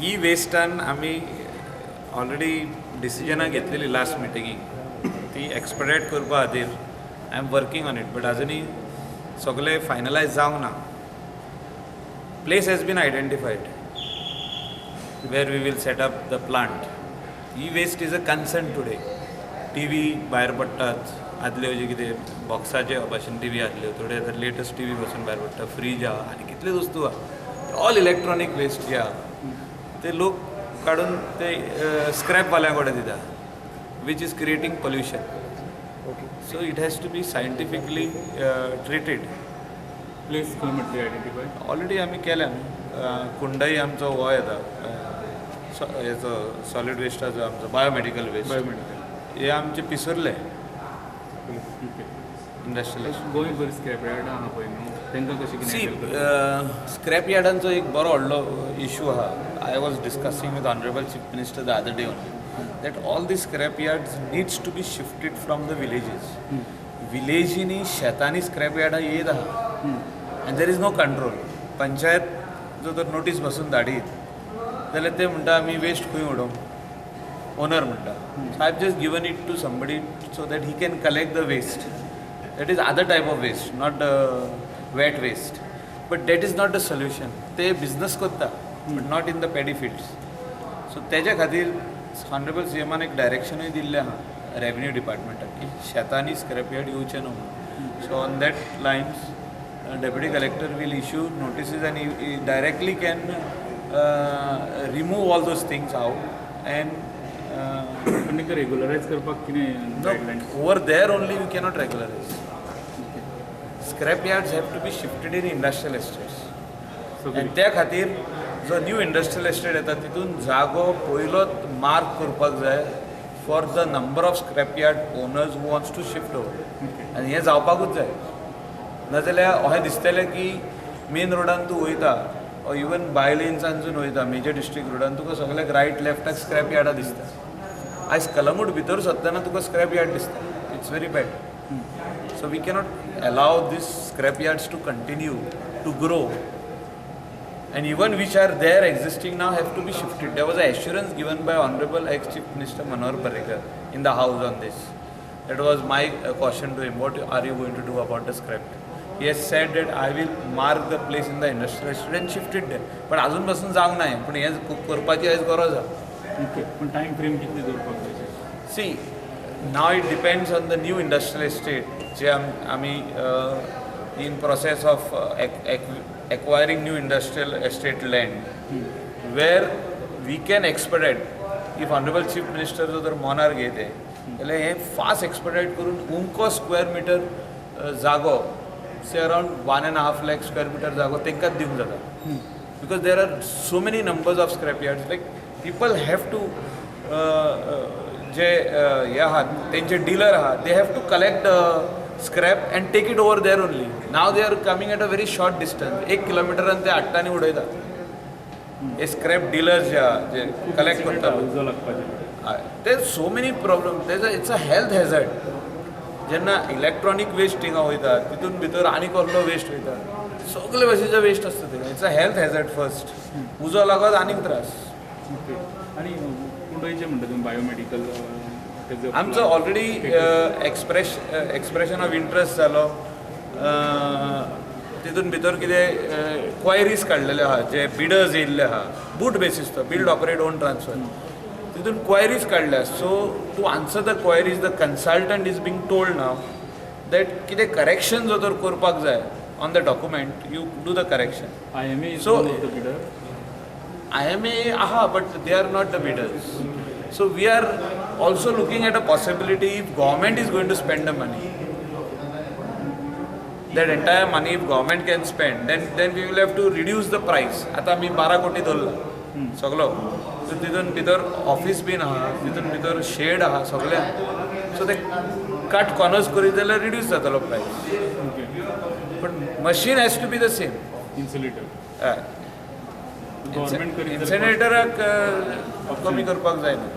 E वेस्टान आमी already डिसिजनां घेतलेली last मिटिंगेक. ती एक्सपेडायट करपा खातीर I am working on it, but अजुनूय सगळें फायनलायज जावंक ना. Place has been identified where we will set up the plant. E-waste is a concern today. TV भायर पडटात, आदल्यो जे कितें बॉक्साचे भाशेन टीवी आसल्यो, थोडे आतां लेटस्ट टीवी पासून भायर पडटा, फ्रीज आहा आनी कितल्यो वस्तू आहा. ऑल इलेक्ट्रॉनीक वेस्ट जे आहा ते लोक काडून ते स्क्रॅपवाल्यां कडेन दिता, which is creating pollution. So it has to be scientifically treated. Place खंय म्हटली आयडेंटिफाय? ऑलरेडी आमी केल्या न्हू. कुंडई आमचो हो येता, हेचो सॉलीड वेस्टाचो आमचो बायोमेडिकल वेस्ट. बायोमेडिकल. हे आमचे पिसुर्ले इंडस्ट्रियल. गोंयभर स्क्रॅप यार्ड आहा पळय न्हू, तांकां कशें कितें सी, handle करता? स्क्रॅप यार्डांचो एक बरो व्हडलो इशू आहा. I was discussing with Honourable Chief Minister the other day only that all the scrap yards needs to be shifted from the villages. विलेजींनी, शेतांनी स्क्रॅप यार्डां येत आहा आनी there is no control. Panchayat जर तर नोटीस बसून धाडीत जाल्यार ते म्हणटा, आमी वेस्ट खंय उडोवं? ओनर म्हणटा. So I have just given it to somebody so that he can collect the waste. That is other type of waste, not wet waste, but that is not the solution. ते business करता, but not in the paddy fields. So तेज्या खातीर honourable C एमान एक डायरेक्शनूय दिल्लें आहा revenue डिपार्टमेंटाक की शेतांनी स्क्रॅप यार्ड येवचें न्हू म्हणून. So on that lines, deputy collector will issue notices and directly can remove all those things out and पण तांकां रेगुलरायज करपाक कितें guidelines? Over there only we cannot regularize. Scrap yards have to be shifted in industrial estates. आनी त्या खातीर जो new industrial estate येता, तितून जागो पयलोच मार्क करपाक जाय for the number of scrap yard owners who wants to shift over. आनी हें जावपाकूच जाय, नाजाल्यार अशें दिसतलें की मेन रोडान तूं वयता, इवन बाय लेन्सानसून वयता, मेजर डिस्ट्रिक्ट रोडान, तुका सगल्याक रायट लेफ्टाक स्क्रॅप यार्डां दिसता. आयज कलंगूट भितर सरतना तुका स्क्रॅप यार्ड दिसता. It's very bad. So we cannot allow this scrap yards to continue to grow, and even which are there existing now have to be shifted. There was an assurance given by Honorable ex-Chief Minister Manohar Parrikar in the house on this. That was my caution to him. What are you going to do about the scrap? He has said that I will mark the place in the industrial estate and shift it there. पण अजून पासून जावंक ना हें, पण हें करपाची आयज गरज आहा. ओके, पण टायम फ्रेम कितली दवरपाक जाय? See, now it depends on the new industrial estate जे आमी in process of acquiring new industrial estate land where we can expedite. If Honourable Chief Minister जो जर मनार घेते जाल्यार हें फास्ट एक्सपेडायट करून उमको स्क्वेअर मिटर जागो, say around 1.5 lakh square meter जागो तांकांच दिवंक जाता, because there are so many numbers of scrap yards. Like, people have to, जे हे आहात, तेंचे डिलर आहात, they have to collect scrap and take it over there only. Now they are coming at a very short distance. एक किलोमिटरान ते हाडटा आनी उडयता. हे स्क्रॅप डिलर्स जे आहा, जे कलेक्ट करता. उजो लागपाचे. ते so many problem. तेजो it's a health hazard. जेन्ना इलेक्ट्रॉनीक वेस्ट थिंगा वयता, तितून भितर आनी कसलो वेस्ट वयता, सगळे भाशेचो वेस्ट आसता थिंगा. It's a health hazard first. उजो लागत आनीक त्रास. ओके, आनी कुंडयचे म्हणटा तुमी बायोमेडिकल तेजो? आमचो already expression of interest जालो. तितून भितर कितें क्वायरीज काडलेल्यो आहा, जे बिडर्स येयल्ले आहा, बूट बेसीस तो, बिल्ड ऑपरेट ओन ट्रान्सफर, तितून क्वायरीज काडल्या. So to answer the queries, the consultant is being told now that कितें करेक्शन जर तर करपाक जाय on the document, you do the correction. IMA is one of the bidder. IMA aha, but they are not the bidders. So we are also looking at a possibility, if government is going to spend the money, that entire money if government can spend, then we will have to reduce the price. आता आमी 12 कोटी धरला सगलो, so तितून भितर office बीन आहा, तितून भितर शेड आहा, सगळें. सो ते कट कॉर्नर्स करीत जाल्यार रिड्यूस जातलो प्रायस. पण machine has to be the same. Incinerator government करीत जाल्यार इन्सिनरेटराक कमी करपाक जायना.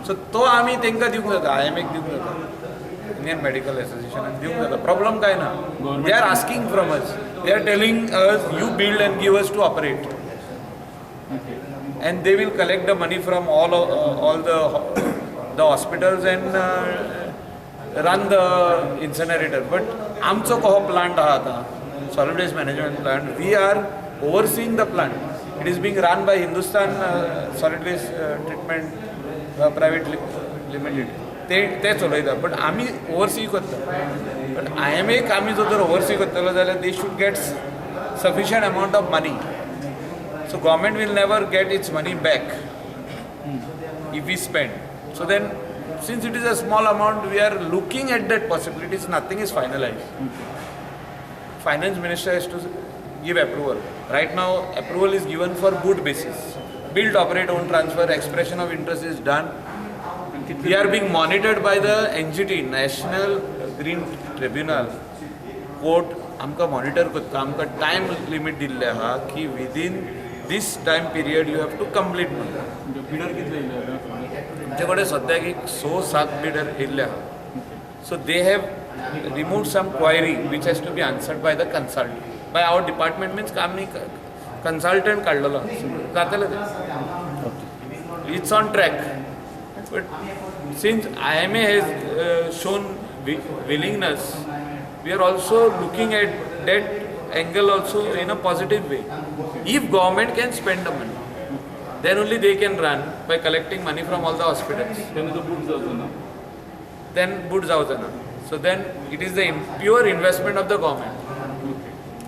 सो तो आमी तांकां दिवंक जाता, आयएमएक दिवंक जाता, इंडियन मेडिकल एसोसिएशनाक दिवंक जाता. प्रॉब्लम काय ना. They are asking from us, they are telling us, you build and give us to operate. Okay. And they will collect the money from all the hospitals and run the incinerator. But आमचो हो plant आहा आतां, solid waste management plant, we are overseeing the plant. It is being run by Hindustan Solid Waste Treatment Private Limited. ते ते चलयता, but आमी oversee करता. But आयएमएक आमी जर ओवरसी करतलो जाल्यार they should get sufficient amount of money. So government will never get its money back if we spend. So then, since it is a small amount, we are looking at that possibilities. Nothing is finalized. Finance minister has to give approval. Right now, approval is given for BOOT basis. Build, operate, own, transfer, expression of interest is done. We are being monitored by the NGT, National Green Tribunal. Court आमकां monitor करता. आमकां time limit दिल्ले आहा की within this time period you have to complete म्हणून. Bidder कितले येयले आतां? आमचे कडेन सद्याक एक स सात बिडर येयल्ले आहा. So they have remove some query which has to be answered by the consultant, by our department. Means आमी कन्सल्टंट काडलेलो, जातलें तें. It's on track. But since IMA has shown willingness, we are also looking at that angle also in a positive way. If government can spend the money, then only they can run by collecting money from all the hospitals. तेन्ना तो boot जावचो ना. Then BOOT जावचो ना. So then it is the pure investment of the government.